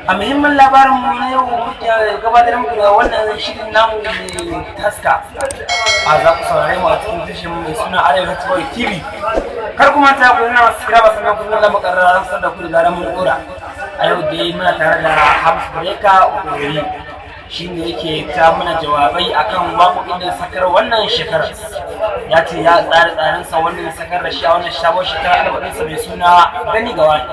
A muhimmin labarin mu na yau muke gabatar muku da wannan shirin namu mai taska. A za ku saurare mu a cikin tashin mai suna Arewa Boy TV. Kar ku manta ku nuna subscribe, sannan ku nuna makarrar sanar da ku da zarar mun dora. A yau dai muna tare da Hams Breaker Okoyi. Shi ne yake ta mana jawabai akan waƙoƙin da sakar wannan shekarar. Ya ce ya tsara tsarinsa wannan sakar da shi a wannan sabon shekarar, albaɗinsa mai suna Gani Gawa Ne.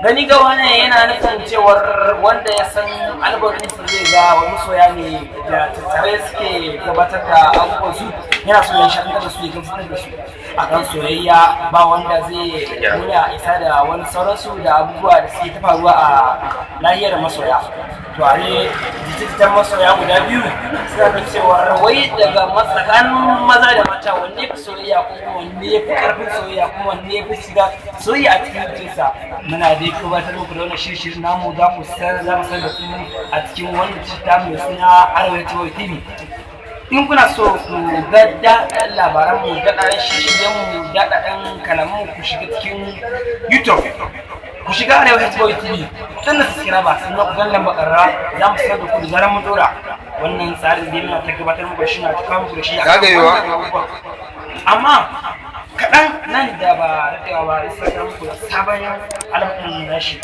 Gani Gawa Ne yana nufin cewar wanda ya san albaɗinsa zai ga wani soya ne da tattare suke gabatar da abubuwan su, yana so ya shakantar da su, ya gamsar da su akan soyayya, ba wanda zai nuna isa da wani sauransu da abubuwa da suke ta faruwa a nahiyar masoya. To, a ne jita-jitan masoya guda biyu suna da cewar wai daga tsakanin maza da mata, wanne fi soyayya, ko kuma wanne ya fi karfin soyayya, kuma wanne ya fi shiga soyayya a cikin zuciyarsa. Muna dai gabatar muku da wannan shirin namu, za ku san za mu san da ku a cikin wannan cita mai suna Arewa TV. In kuna so ku ga daɗaɗɗen labaran mu, daɗaɗɗen shirye mu, daɗaɗɗen kalaman mu, ku shiga cikin YouTube, ku shiga Arewa Boy TV, ku danna subscribe, sannan ku danna makarra, za mu sanar da ku da zarar mun dora. Wannan tsarin da muna ta gabatar muku shi, na ta kawo muku da shi Ka ga yiwa? Amma kaɗan nan da ba daɗewa ba zai saka muku da sabon alamun nashi,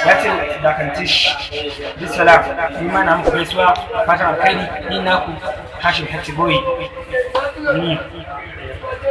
ya ce dakanci shi. Bisalam, ni ma na muku gaisuwa, fatan alkhairi. Ni naku Hashim Hati Boy.